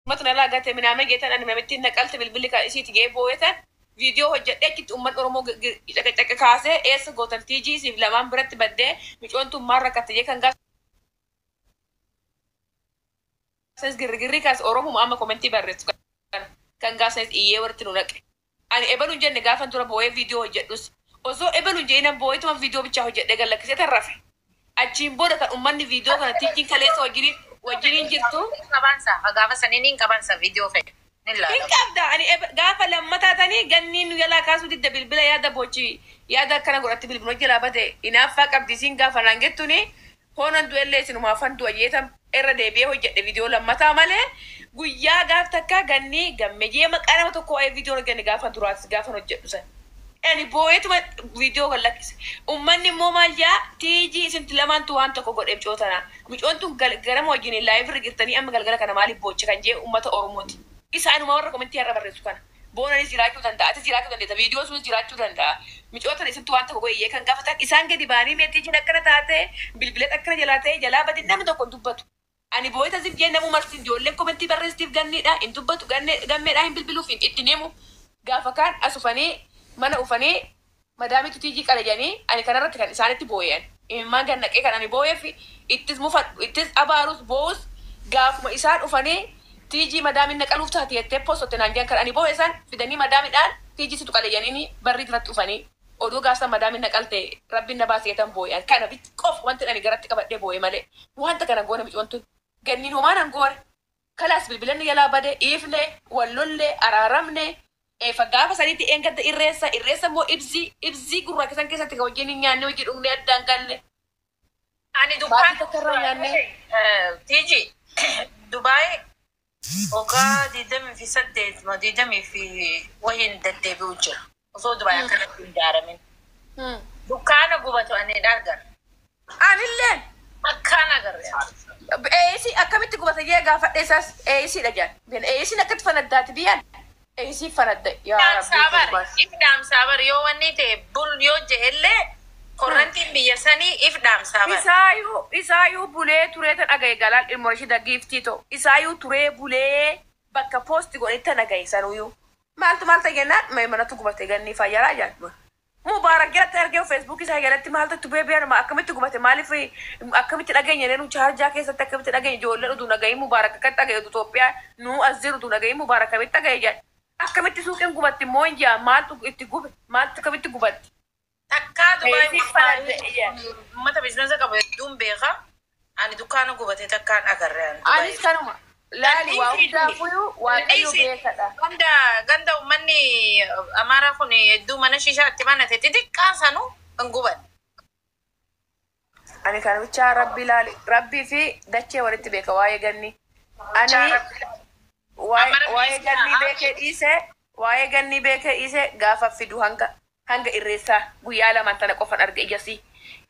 Matu narraa gate minaame geetan ani namittiin naqalte bilbilli kan isiiti gee boo'etan viidiyoo hojjedhee achitti uummanni Oromoo caqacaqa kaasee eessa gootan tiijii siif lamaan biratti baddee micoon tun maal rakkatte jee kan gaafsanis girrigirrii kaase Oromuma amma komentii barreessu kan gaafsanis iyyee warri nu naqe. Ani ebalu hin jenne gaafan dura boo'ee viidiyoo hojjedhus osoo ebalu hin jedhinan boo'eetuma viidiyoo bichaa hojjedhee gad lakkisee tan rafe. Achiin booda kan uummanni viidiyoo kana tiijiin kaleessa wajjiniin jirtu. Qabansa gaafa sanii niin qabansa viidiyoo fedhe. Nin Hin laala. qabda ani gaafa lammataa tanii ganniin nu jalaa kaasuu didda bilbila yaada boochi yaada akkana godhatti bilbiloo jalaa bade hinaaffaa qabdi isiin gaafa naan gettuni hoonan du'ellee isinumaafan du'a jeetan irra deebi'ee hojjedhe viidiyoo lammataa malee guyyaa gaaf takka gannii gammejee maqaa nama tokko waa'ee viidiyoo hojjenne gaafa duraatis gaafan hojjedhu san. Ani boo'eetuma viidiyoo kan lakkise. Uummanni immoo maal jaa tiijii isinti lamaantu waan tokko godhe micoota tana. Micoon tun garama wajjin live irra jirtanii amma galgala kana maaliif booche kan jee uummata Oromooti. Isaanuma warra komentii har'a barreessu kana. Boonanis jiraachuu danda'a, atis jiraachuu dandeetta, viidiyoo sunis jiraachuu danda'a. Micoota tana isintu waan tokko godhe kan gaafatan isaan gadi ba'anii mee tiijiin akkana taate bilbileen akkana jalaa ta'e jalaa bade namni tokko hin dubbatu. Ani boo'eeta zif jee namuu marti ijoolleen komentii barreessitiif ganniidha hin dubbatu gammeedha hin bilbiluuf hin itti himu. Gaafa kaan as ufanii mana ufanii madaamitu tiijii qala jedhanii ani kanarratti kan isaanitti boo'ean. Imimmaan gannaqee kan ani boo'eef ittis mufadhu ittis abaarus boo'us gaafuma isaan dhufanii tiijii madaamin naqaluuf taate jettee postotte naan jedhan kan ani boo'e san fidanii madaamidhaan tiijii situ qala jedhanii barrii duratti dhufanii oduu gaafsan madaamin naqalte rabbiin na baasee tan boo'ean kana qof wanti ani garatti qabadhee boo'e malee wanta kana goone micoon tun ganniin homaan an goone kalaas bilbilanni jalaa bade dhiifne wal lolle araaramne eefa gaafa sanitti eengadda irreessa irreessa immoo ibsii gurraacha san keessatti kan wajjin hin nyaanne hojii dhugne addaan galle. Ani Maatii dukkaan takka irraa nyaanne. Tiiji Dubaay waggaa 28 moo digdamii fi wahiin deddeebi'u jira. Osoo Dubaay akkanatti hin ijaaramin. Dukkaana gubatu ani hin argan. Anilleen Akkaan agarre. eesii akkamitti gubata jee gaafadhe isaas eesiidha jedhan. Eesiin akkatti fanaddaati biyyaan. Eesii fanadda yaa Dhaamsaa rabbii bara. If dhaamsaa bara yoo wanni ta'e bul yoo je'ellee korrantiin biyya sanii if dhaamsaa bara. Isaayuu bulee turee tan dhagaye galaan ilmoo ishee dagiiftii ta'u. Isaayuu turee bulee bakka poosti godhe tan dhagaye sanuyyuu. Maaltu maal ta'e jennaan manatu gubate ganni fayyaraa jedhan. Mubaarak jalatti argee feesbuuk isaa jalatti maaltu itti bu'ee biyya akkamitti gubate maaliif akkamitti dhageenya nu chaarjaa keessatti akkamitti dhageenya ijoolleen utuu dhagahin Mubaarak akkamitti dhagaye utuu Itoophiyaa nu as jiru utuu dhagahin Mubaarak akkamitti dhagaye jedhan. Akkamitti suuqiin gubatti immoo hin jaa maaltu itti gube maaltu akkamitti gubatti. Takkaa Dubaay Eesii fanadda uummata biizinasa qabu hedduun beeka. Ani dukkaana gubate takkaan agarre. Ani Dubaay. Anis kanuma laali waa hundaafuyyuu waaqayyo beekadha. Ganda ganda uummanni Amaaraa kun hedduu mana shishaatti banate xixiqqaa sanu hin guban. Ani kana bichaa rabbi laali rabbii fi dachee walitti beeka waa'ee ganni. Ani waa'ee ganni beekee dhiise waa'ee ganni beekee dhiise gaafa fidu hanga irreessaa guyyaa lamaan tana qofan arge ijasii.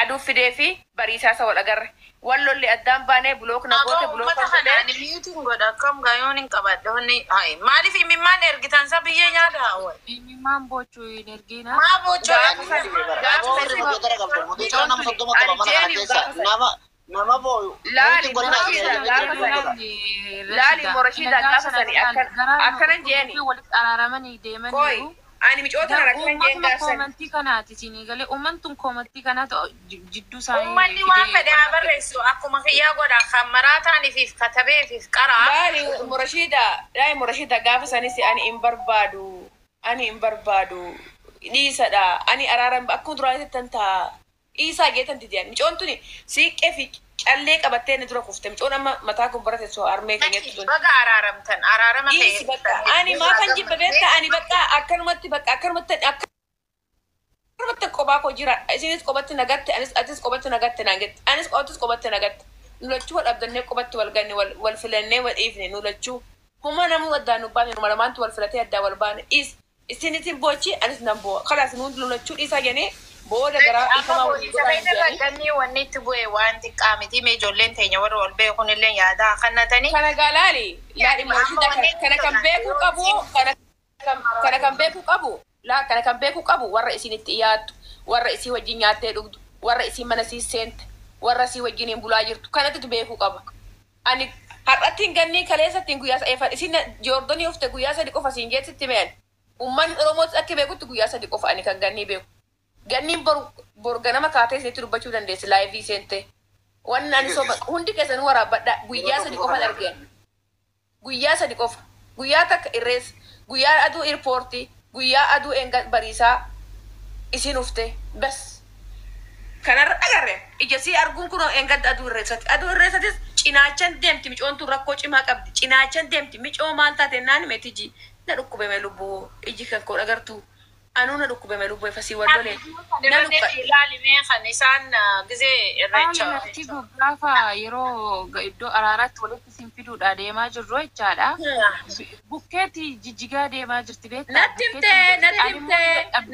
Aduu fidee fi bariisaa isa wal agarre. Wal lolle addaan baanee block na goote Aboo block uummata na kana godhee. ani miyuutiin godha akkam gaayoon hin qabadhe wanni hayi maaliif imimmaan ergitan sa biyyee nyaata haawwan. Imimmaan bochuu hin ergina. Maa bochoo Gaafa sani Aboo gaafa warri sani moteetara qabdu moteetara nama 30 qaba ani mana kana jeeni keessa gaafa sani. nama booyu Laali nuti godina Morashiida gaafa sani. Laali Morashiida gaafa sani akkanan jeeni. Walitti araaramanii deemaniiru. Qoy ani micoota kana akkanan jeen Uummatuma gaafsan. koomantii kanaati isinii galee uummatni koomantii kanaatu jidduu isaanii Uummanni waan fedhe haa barreessu akkuma kiyyaa godha kan maraa ta'aniif katabeefiif qaraa. Laali Morashiida laali Morashiida gaafa sanis ani hin barbaadu ani hin barbaadu dhiisadha ani araaran akkuma duraan tan ta'a dhiisaa jeetan didiyan micoon tuni siiqqee fi callee qabattee inni dura kufte micoon amma mataa kun barate soo harmee keenyatti tuni. Baga araaramtan araarama Dhiisi bakka ani maafan jibba beektaa ani bakka akkanumatti bakka akkanumatti akkanumatti kophaa koo jira isinis qophatti nagatte anis atis qophatti nagatte naan jette anis atis qophatti nagatte nu lachuu wal dhabdannee qophatti wal ganne wal filannee wal dhiifne nu lachuu huma namuu addaan nu baane numa lamaantu wal filatee addaan wal baane dhiis isinitin boochi anis nan boo'a kalaas nu lachuu dhiisaa jennee booda garaa Amma dhiifamaa walii boodisa godhaa fayyada jedhanii. gannii wanni itti bu'e waan xiqqaa miti mee ijoolleen teenya warra ol beekun illee yaadaa kannatanii. Kana gaa laali laali Morashiida kana kan beekuu qabu kana kan beekuu qabu laa kana kan beekuu qabu warra isinitti dhiyaattu warra isii wajjin nyaattee dhugdu warra isii mana sii seente warra isii wajjin hin bulaa jirtu kanatti beekuu qaba. Ani Har'attiin gannii kaleessattiin guyyaa eefa isin Joordonii ufte guyyaa 3 qofa siin jeetti me'an. Uummanni Oromootis akka beekutti guyyaa 3 qofa ani kan gannii beeku. Ganniin boru bor ganama kaatee isinitti dubbachuu dandeessi live seente. Wanni ani soba hundi keessanuu waraabbadha guyyaa 3 qofa argeen. Guyyaa 3 qofa. Guyyaa takka irreessa. Guyyaa aduu airportii. Guyyaa aduu enga bariisaa isin ufte bas. Kanarra agarre ija sii arguun kun engadda aduu irreessati. Aduu irreessatis cinaachan deemti micoon tun rakkoo cimaa qabdi. Cinaachan deemti micoo maal taate naan meetiji na dhukkubeme lubbuu iji kan koo agartu. Anuu na dhukkubeme lubbuu efasii wal lolee. Na dhukka. Ilaalimee kan isaan gizee irreecha. Natti gaafa yeroo iddoo araaraatti walitti isin fiduudha deemaa jirru jechaadha. Bukkeetti jijjigaa deemaa jirti beektaa? Natti himte natti himte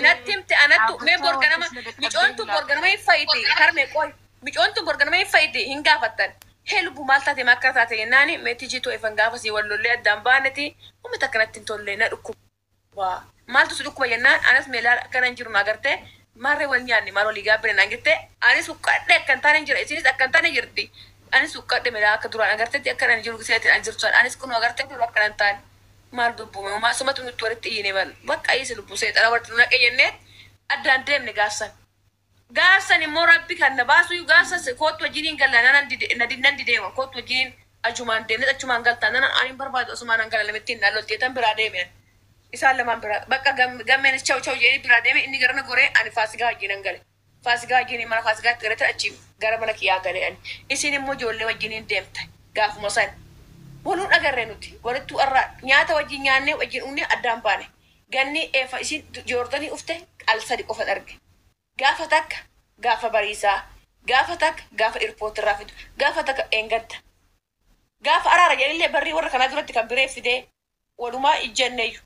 natti himte anattu mee borganama micoon tun borganama hin fayyiti harmee qoy micoon tun borganama hin fayyiti hin gaafattan. Hee lubbuu maal taate maal akka taate jennaani meetii jitu efan gaafa sii wal lollee addaan baaneti uummata akkanatti hin tolle na dhukkuba. Maaltu si dhukkuba jennaan anas meelaa akkana hin jiru na agartee maarree wal nyaanni maal walii gaabbine naan jette anis huqqadhe akkan taane hin jira isinis akkan taane jirti. Anis huqqadhe meelaa akka duraan agarteetti akkana hin jiru seetiin an jirtu anis kun agarteetti akkana hin taane. Maal dubbume maa sumatu nutti walitti iyyine mal bakka isa lubbuu seexana walitti nu naqe jennee addaan deemne gaafsan. Gaafsan immoo rabbi kan na baasu gaafsan kootu wajjiniin galla nan dideema kootu wajjiniin achumaan deemne achumaan galtaa nan ani hin barbaadu asumaan an gala lamittiin naan lolteetan biraa deeme. Isaan lamaan biraa bakka gammeenis chaw chaw jedhee biraa deeme inni gara na goree ani faasigaa wajjin gale. Faasigaa wajjin mana faasigaatti galate achi gara mana kiyyaa gale ani. Isin immoo ijoollee wajjiniin deemte gaafuma san. Waluun agarree nuti walittuu irraa nyaata wajjin nyaannee wajjin dhugnee addaan baane. Ganni eefa isin Joordanii ufte al 3 qofa arge. Gaafa takka gaafa bariisaa gaafa takka gaafa airport irraa fidu gaafa takka eengadda. Gaafa araara jedhanillee barrii warra kanaa duratti kan biree fidee walumaa ijjanneeyyu.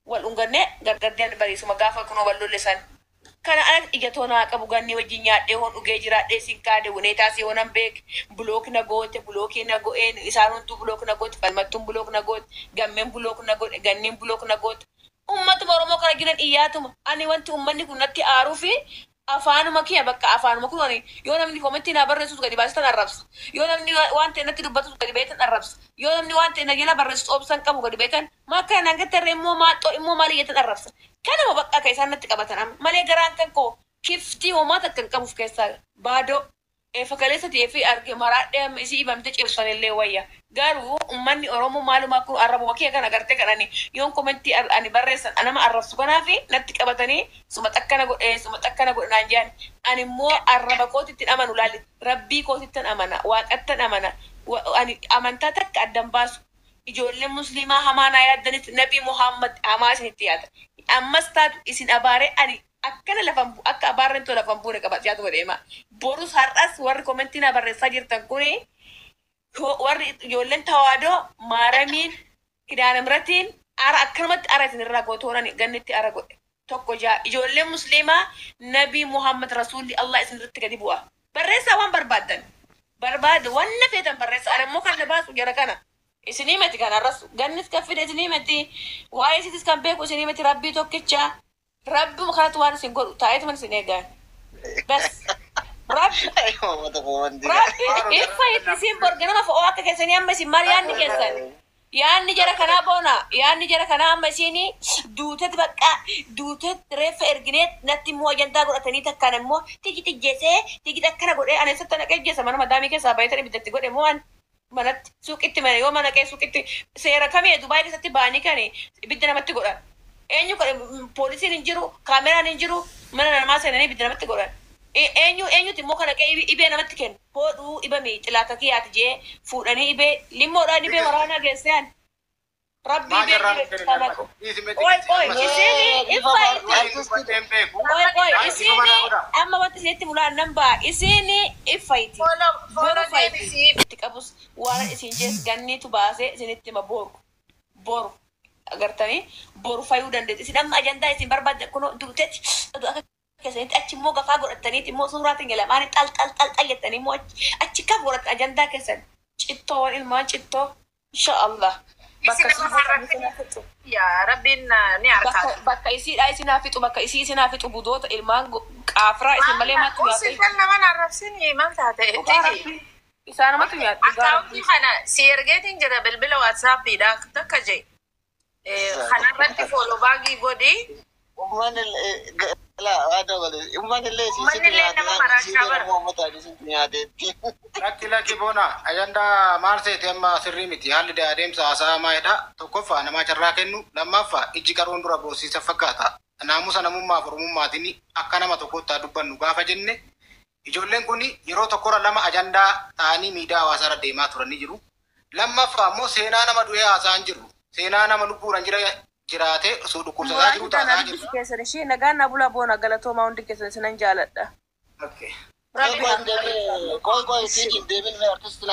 Wal dhungannee gargar deemne bariisuma gaafa kunoo wal lolle san. Kana anas ija toonaa qabu ganni wajjin nyaadhee hoon dhugee jiraadhee siin kaade wuneetaa si hoonan beek block na goote blockii na go'een isaan hunduu block na goote falmattuun block na goote gammeen block na goote ganniin block na goote. Uummatuma Oromoo kana jiran iyyaatuma ani wanti uummanni kun natti aaruu fi afaanuma kiyya bakka afaanuma kun ani yoo namni komentii naa barreessus gadi baasitan arrabsa yoo namni waan ta'e natti dubbatus gadi baasitan arrabsa yoo namni waan ta'e na jala barreessus obsan qabu gadi baasitan maa kana naan gattarree immoo maaxoo immoo maal iyyatan arrabsa. Kanuma bakka akka isaan natti qabatan amma malee garaan kan koo kiftii homaa takka hin qabuuf keessaa baadoo eefa kaleessa ta'ee fi arge maraadhee amma isii ibamte cibsan illee wayya. Garuu uummanni Oromoo maalumaa kun arrabuma kiyya kan agartee kan ani yoon komentii ani barreessan anama arrabsu kanaa fi natti qabatanii suma xakkana godhee suma xakkana godhe naan jedhan. Ani immoo arraba kootitti amanu laali rabbii kootittan amana waaqattan amana ani amantaa takka addan baasu. Ijoolleen musliimaa hamaa naa yaaddanitti Nabi Muhammad hamaa isinitti yaada. Ammas taatu isin abaaree ani akkana lafan akka abaarreen too lafan buune qaba siyaatu deema. Borus har'as warri komentii naa barreessaa jirtan kuni warri ijoolleen tawaadoo maaramiin kidaana miratiin ara akkanumatti ara isin irraa gootoonani gannitti ara godhe. Tokko jaa ijoolleen musliimaa Nabi Muhammad Rasuulli Allah isin irratti gadi bu'a. Barreessaa waan barbaaddan. Barbaade wanna feetan barreessaa. Ani immoo kan na baasu jara kana. Isinii miti kan arrasu. Gannis kan fide isinii miti. Waa'ee isitis kan beeku isinii miti rabbii tokkicha. Rabbuma kanatti waan isin godhu taa'eetuma isin eegan. Bas. Rabbi. Rabbi ifa isin borganama fo'oo akka keessanii amma isin maal yaadni keessan. Yaadni jara kanaa boona. Yaadni jara kanaa amma isinii duutetti bakka duutetti reeffa erginee natti immoo ajandaa godhatanii takkaan immoo tigi xijjeesee tigi akkana godhee ani eessatti naqee ijjeessa mana madaamii keessaa baay'atanii ibiddatti godhe moo ani manatti suuqitti mana yoo mana qee suuqitti seera kamii Dubaay keessatti ba'anii kan ibidda namatti godhan. Eenyu poolisiin hin jiru kaameraan hin jiru mana namaa seenanii ibidda namatti godhan. Eenyu eenyuti immoo kana qee ibee namatti kennu hodhuu ibame xilaata kiyyaati jee fuudhanii ibee limmoodhaan ibee waraanaa geessee Rabbi ibee naqu. Oi oi isiini ifa oi oi isiini amma wanti isinitti mulaan nan ba'a isiini ifayti. Boru fayti. Itti qabus waan isin jees ganniitu baasee isinitti hima boru boru agartanii boru fayuu dandeetti isin amma ajandaa isin barbaaddan kunoo duutetti akka keessanitti achi immoo gafaa godhataniiti immoo suuraa teenya lamaanii xal xal xal xal jettanii immoo achi kaf godhatan ajandaa keessan cittoowwan ilmaan cittoo insha Allah. Bakka isin fixu. Yaa rabbiin ni harkaa. Bakka isiidhaa isin haa fixu bakka isii isin haa fixu budoota ilmaan qaafiraa isin malee maaltu Usi kan nama arrabsini maal taate? Isaanumatu nyaata dhugaa. Akkaawuntii kana si ergeetiin jira bilbila waatsaappiidha takka jee. Kanarratti follow back godhi. Uummanni illee Uummanni illee nama maraachaa bara. Nyaateetti. Lakki lakki boona ajandaa maal seete amma sirrii miti haalli adeemsa haasa'aa maayidha. Tokkoffaa nama carraa kennu, lammaffaa ijji qaroon dura boosiisa fakkaata. Naamusa namummaa fi oromummaatiin akka nama tokkotti haa dubbannu gaafa jenne, ijoolleen kun yeroo tokkorra lama ajandaa ta'anii miidiyaa hawaasaarra deemaa turanii jiru. Lammaffaa immoo seenaa nama du'ee haasa'aa jiru. Seenaa nama lubbuudhaan jira jiraatee osoo dhukkubsataa jiru Muraasni taasisaa jiru. keessan ishee nagaan na bulaa boona galatoomaa hundi keessan isinan jaaladha. Okay. Qoy qoy, siin deebiin artisti.